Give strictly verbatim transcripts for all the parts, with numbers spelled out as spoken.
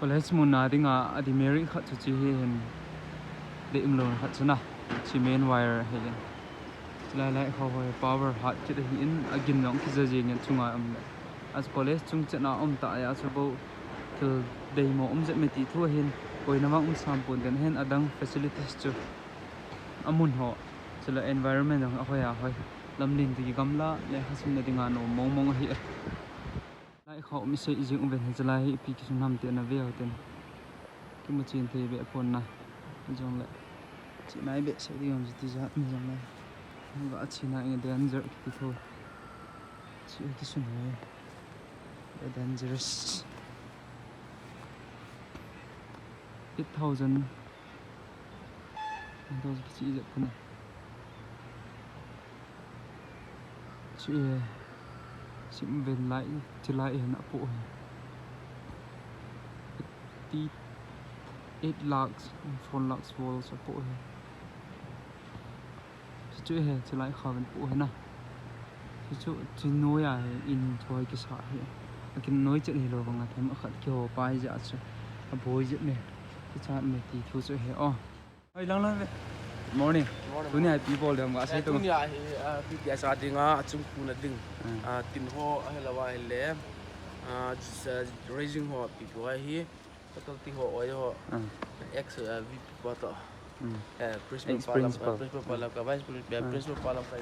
College mun a dinga a demerit khat chu hiche hi hin, dei umlou khat chu na, hiche main wire hi hin. Chulai lai kho hoi power hat kit ahin, agin jong kija jeng in chunga um le. Achu college chung chet a um ta a chu bou thil deimo um jep me ti thu ahin, koina vang um sam pon den hin adang facilities chu amun ho, chule environment jong ahoi ahoi. Lamlen ti gamla le khasum na dinga nom mong mong ahi e. Lai kho mi sei jing uven hiche lai hi ipi kisun ham ti ana ve u tin. Kimu chen thei be pon na. Jong le. Chi nai be sei ding ham ti jat ni jong le. Ga chi na in danger kiti tho. Chi kisun ho. Dangerous. Eight thousand. Eight thousand kichi ijat puna. Chu e, sim ven lai, chu lai hin apoh hi. Ti eight lakhs, four lakhs volts apoh hi. Chu chu e, chu lai kha ven poh hi na. Chu chu, chu noi a hi, in choi kisa hi. Akin noi chet hilou vang a them akhat kiho pai ja chu. Aboi jet me. Kichat me ti thu chu hi o. Oi, lang lang ve. Morning. Morning. Tuni a ipi bol dem ga sei tu. Tuni a hi, ah, T T S a dinga, achung khuna ding. Hmm. Ah, tin ho, ahilou a hile. Ah, just, ah, raising ho, ipi bol hi. Faculty ho, oi ho. Hmm. Ex, ah, V P pa to. Hmm. Eh, principal Ex pa lam, principal. Principal pa lam ka, vice principal, Hmm. principal pa lam ka.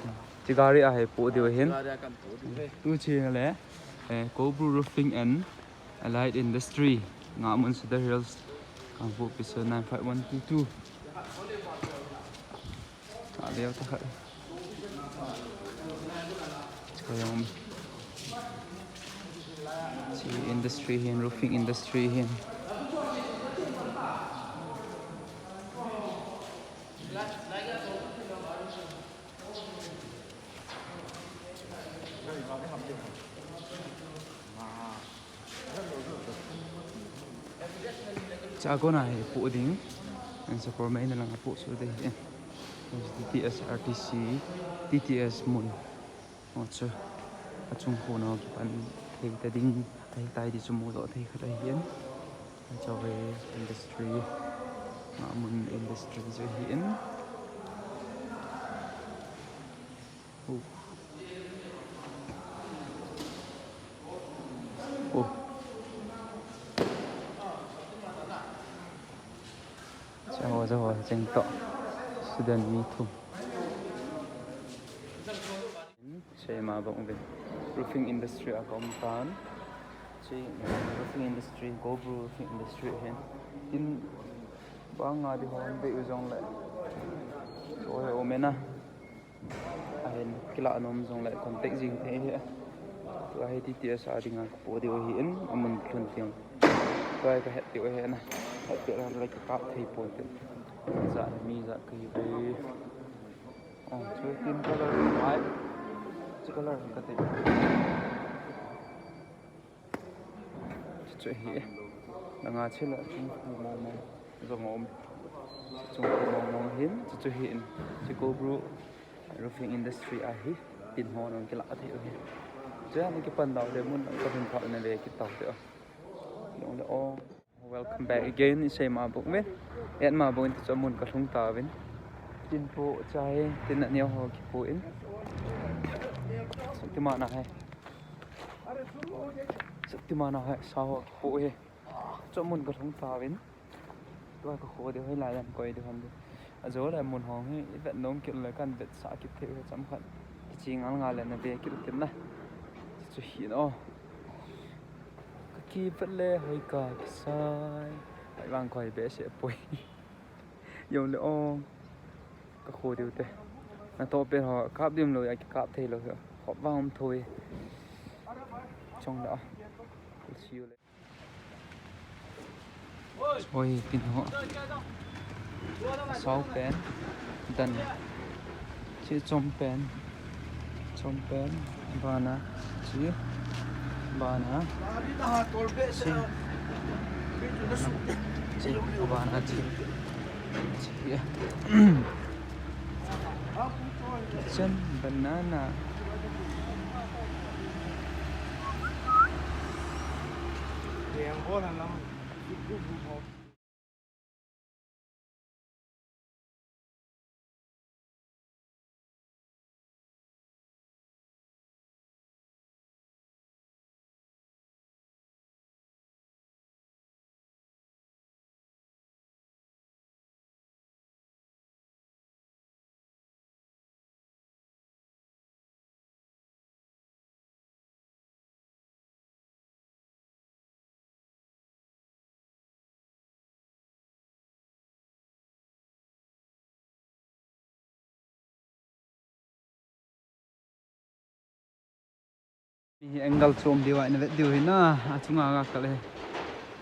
Chi gari a hi poh diu hin. Chi gari a kan poh diu ve. Tu chi le. Eh, Cobru Roofing and Allied Industry, Ngahmun, Cedar Hills, Kangpokpi, nine five one two two. Ah, leo ta khat. Chi industry hin, roofing industry hin. Chakona hi poh ding. An sa por mai na lang poh su de. T T S R T C, T T S mun. Ochu. Achung khuna kipan thei ta ding. Ahitai ti chu mudoh thei khat ahin. Chawei industry. Ngahmun industry chu ahin. Oh. Oh. Jaho, jaho, jeng to. Student mi thum. Seima bang uvin. Roofing industry a ka um tan. Chi roofing industry, Cobru roofing industry hin. Tin banga di hon be u jong le. Choi o mena. Ahin kilah nom jong le contact jing thei hi. Tua hi T T S a dinga ka poh diu ahin, amun lhun teng. Tua hi ka het diu ahi na. Het diu le ka kap thei pon tin. Jat mi jat ka hi ve. Oh, chu tin color white. Chu color ka ti. Chu chu hi. Langa chila chung khu mong mong. Jong um. Chung khu mong mong hin. Chu chu hi in. Chu Cobru roofing industry ahi. Tin ho nong kila thei u hi. Chu ani kipan dau de mun ka hin pha na ve kitau de. Nong le o. Welcome back again, isei ma bok uvin. Et ma bok in ti chu amun ka lhung tauvin. Tin po chai, tin a neo ho kipo in. Shaktiman a hai. Shaktiman a hai, sa ho kipo hi. Chu amun ka lhung tauvin. Tua ka kho de hoi lai lam koi de hon de. Ajo le mun hong hi, i vet nom kit le kan vetsah kit thei u hi chomkhat. Kichi ngal ngal le na ve kit u tin na. Chu hi no. Ka kivet le hoi ka kisai. Ai vang koi behseh poi. Jong le o. Ka kho diu te. Na to pen ho kap dim lou a kikap thei lou hi. Khop vang um thoi. Chong le o. We'll see you later. Oi, pin ho. Sao pen. Dan. Chi chom pen. Chom pen. Bana. Chi. Bana. Chi. Chi. Bana. Chi. Chi. Chen banana. Hi angle chom diu a ina vet diu hi na, achunga ga kal e.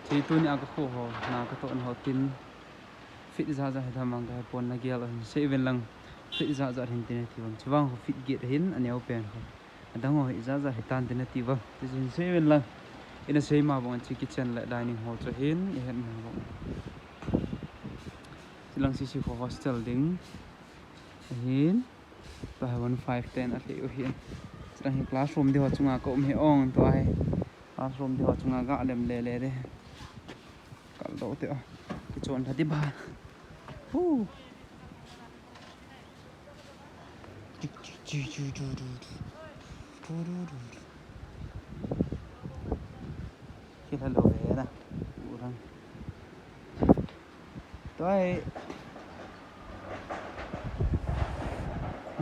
Chi tuni a ka kho ho, na ka toh ho tin. Fit ja ja hi thamang ka hi pon na gel hin sei ven lang. Fit ja ja hin tin ti vang. Chuvang ho fit get hin a neo pen ho. Adang ho hi ja ja hi tan tin ti vang. Ti jin sei ven lang. Ina sei ma bang chi kitchen le dining hall chu hin, i het ma bang. Chilang sisi ho hostel ding. Hin. Tua hi one five ten a thei u hin. Chutang hi classroom diu chunga ka um hi ong tua hi. Classroom diu chunga ga lem le le de. Kal do te o. Kichon tha di ba. Hu. Chu, chu, chu, chu, chu, chu. Chu, chu, chu, chu. Kila lo he na. Urang. Tua hi.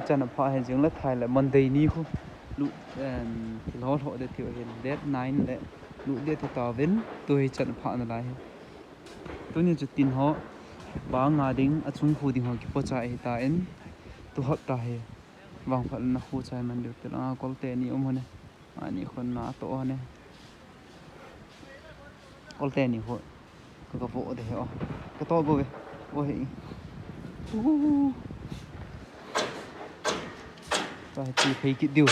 Chan apha he jing le thai le Monday ni khu. Lu, em, thil ho ho de thil hin date nine le. Lu de thil ta vin. Tu hi chan apha na lai hi. Tuni chu tin ho. Ba nga ding, achung khu ding ho kipo cha hi ta in. Tu hot ta hi. Vang phat na khu chai man diu til anga kolte ni um hone. Ani khon na to hone. Kolte ni khu. Ka ka vo de ho. Ka to bo ve. Vo he. Uhuhu. Ka chi phei kit diu.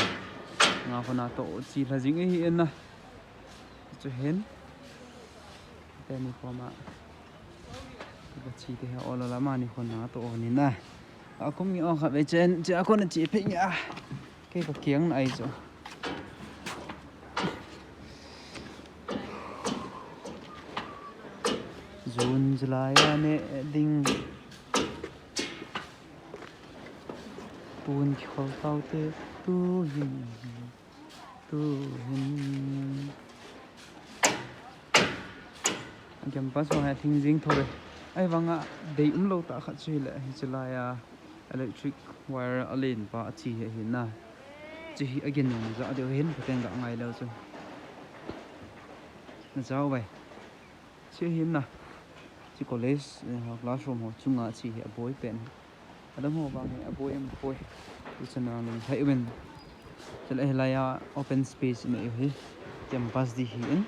Nga khon na to chi la jing e hi en na. Chu hin. Te ni khoma. Ka chi te he olo la ma ni khon na to ni na. A kum ngi o kha ve chen, che a kon chi phi ngi a. Kei ka kiang na ai chu. June, July a ne ding. Pun ki khol tau te tu hin. Tu hin. Campus vang hi a thing jing tho ve. Ahivanga dei um lou tah khat chu hile, hiche lai a electric wire a len pa a chi hi ahi na. Chu hi a gin nung na ja deu hin, ka teng ga ngai leu chu. Na jao vai. Chu hi na. Chu college, eh, classroom ho chunga chu hi a boi pen. Adam ho vang hi a boi em poi. Chu chana lung thai uvin. Chule hi lai a open space in a hi. Campus di hi in.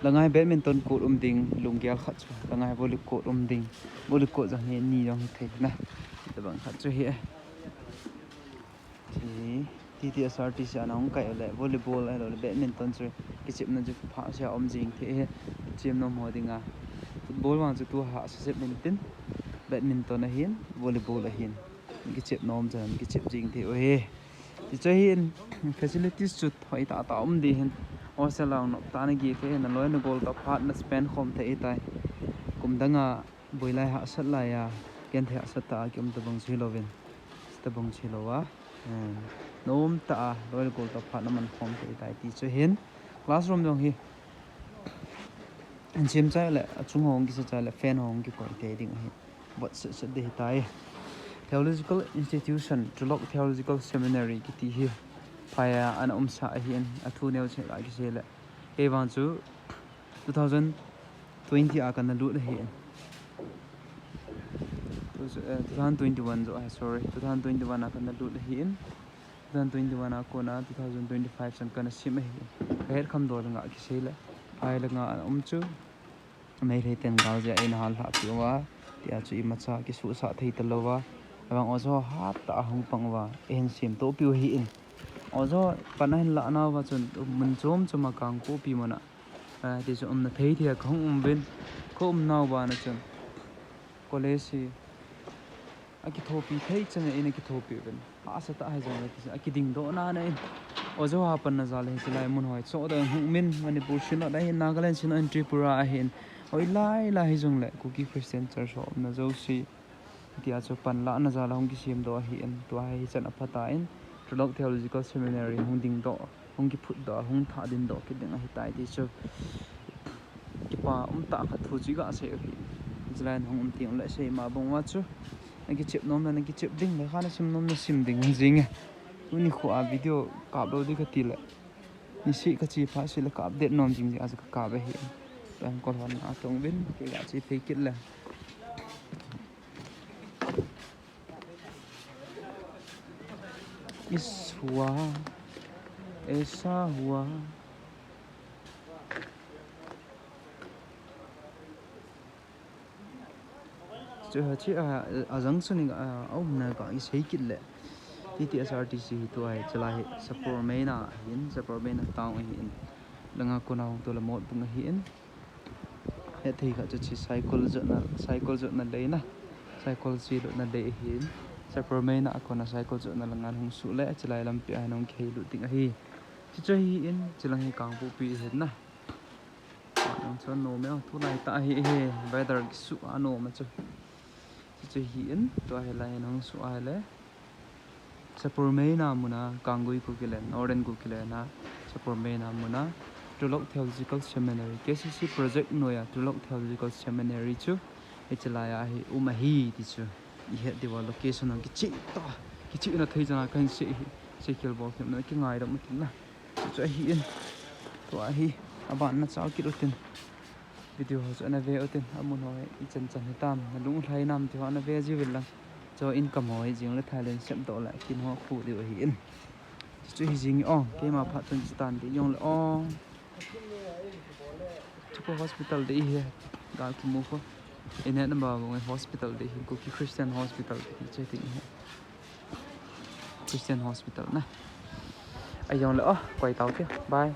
Langai badminton court um ding, lunggel khat chu. Langai volley court um ding. Volley court jong hi ni jong hi thei na. Tabang khat chu hi. Ti, T T S R T C ana hung kai le volleyball ahilou le badminton chu kichepna chu pha sia um jing thei hi. Chem nom ho dinga. Football vang chu tu hahsa sep in tin. Badminton ahin, volleyball ahin. Kichep nom chan kichep jing thei u hi. Ti chu hin facilities chu thoi tah tah um di hin. Hostel lang nop tah na gi thei hin, na loi na gol tah phat na spend khom thei tai. Kum danga boi lai hahsat lai a, ken thei hahsat tah a ki um tabang chu hilouvin. Tabang chu hilou a. Em, nom tah a, loi le gol tah phat na man khom thei tai ti chu hin. Classroom jong hi. An chem chai le, achung hong kisa chai le, fan hong kikoi thei ding ahi. Vot set set de hi tai. Theological Institution, Tulop Theological Seminary kiti hi. Phai a, ana um sa ahi in, athu neo che la kisei le. Kei vang chu, two thousand twenty a kana lut ahi. Tu, eh, two thousand twenty-one jo, eh, sorry, two thousand twenty-one a kana lut ahi in. Two thousand twenty-one a kona two thousand twenty-five chan kana sim ahi. Ka het kham dol nga kisei le. Phai le nga ana um chu. Meitei ten gal jeh a eina hal lhah piu va. Tia chu imacha kisuhsah thei talou va. Avang ojo hat tah a hung pang va. Eihin sim to piu ahi in. Ojo pan ahin lah nau va chun mun chom chom a Kangpokpi mun a. Ah, ti chu umna thei thei a ka hung um uvin, ka um nau bana chun college hi akithopi thei chan a eina kithopi uvin. Hahsa tah hi jong le ti chu akiding doh na na in. Ojo a panna jal hi chulai mun hoi. Choh da hung min Manipur sino da hi Nagaland sino in Tripura ahin. Oi lai lai hi jong le Kuki Christian Church ho na jo si. Tia chu panlahna jal a hung kisem doh ahin. Tua hi chan a phat a in. Tulok Theological Seminary hung ding doh. Hung kiphut doh, hung thah din doh kit ding ahi tai ti chu. Kipa um tah khat thu chu i ga sei u hi. Chulai in hung um teng le sei ma bang uva chu. Na kichep nom na, na kichep ding le kha na sim nom na sim ding jing e. Tuni khu a video kap lou di ka ti le. Ni si ka chi pha si le ka update nom jing jing a chu ka kap e hi. Tang kol hon a tong vin, ke ga chi phei kit le. Is hua, esa hua. Chu ha chi a, a jang chu ni a, a um na ka i sei kit le. T T S R T C hi tua hi, chulai hi Sapormeina hin, Sapormeina town hin. Langa kona hung tu le Motbung hin. Hethei kha chu chi cycle jotna, cycle jotna lei na. Cycle chi lotna lei hin. Sapormeina a kona cycle jotna langa hung suh le, chulai lampi a hung kihei lut ding ahi. Chi chu hi in, chulang hi Kangpokpi hin na. Nang chuan nom e, tulai tah hi, hi, weather kisuh a nom a chu. Chu chu hi in, tua hi lai in hung suh a le. Sapormeina muna, Kanggui Kukiland, Northern Kukiland a, Sapormeina muna, Tulok Theological Seminary, K C C project noiya, Tulok Theological Seminary chu, hiche lai a hi, um ahi ti chu. I het diu a location a kicheh ta, kicheh na thei chana kahin sei hi, sei khel bol them na kingaidam u tin na. Chu chu ahi in. Tua hi, aban na chal kit u tin. Video ho chu ana ve u tin, amun ho hi i chan chan hitam, na lunglhai nam ti ho ana ve jiu vin lang. Chu income ho hi jing le Thailand sep doh le kin ho khu diu ahi in. Chu chu hi jing o, keima phat chun chu tan di jong le o. Chu ko hospital di hi, gal kimu ko. I het na ba bang hospital di hi, Kuki Christian Hospital di che ting hi. Christian Hospital na. Ai jong le o, koi tau te. Bye.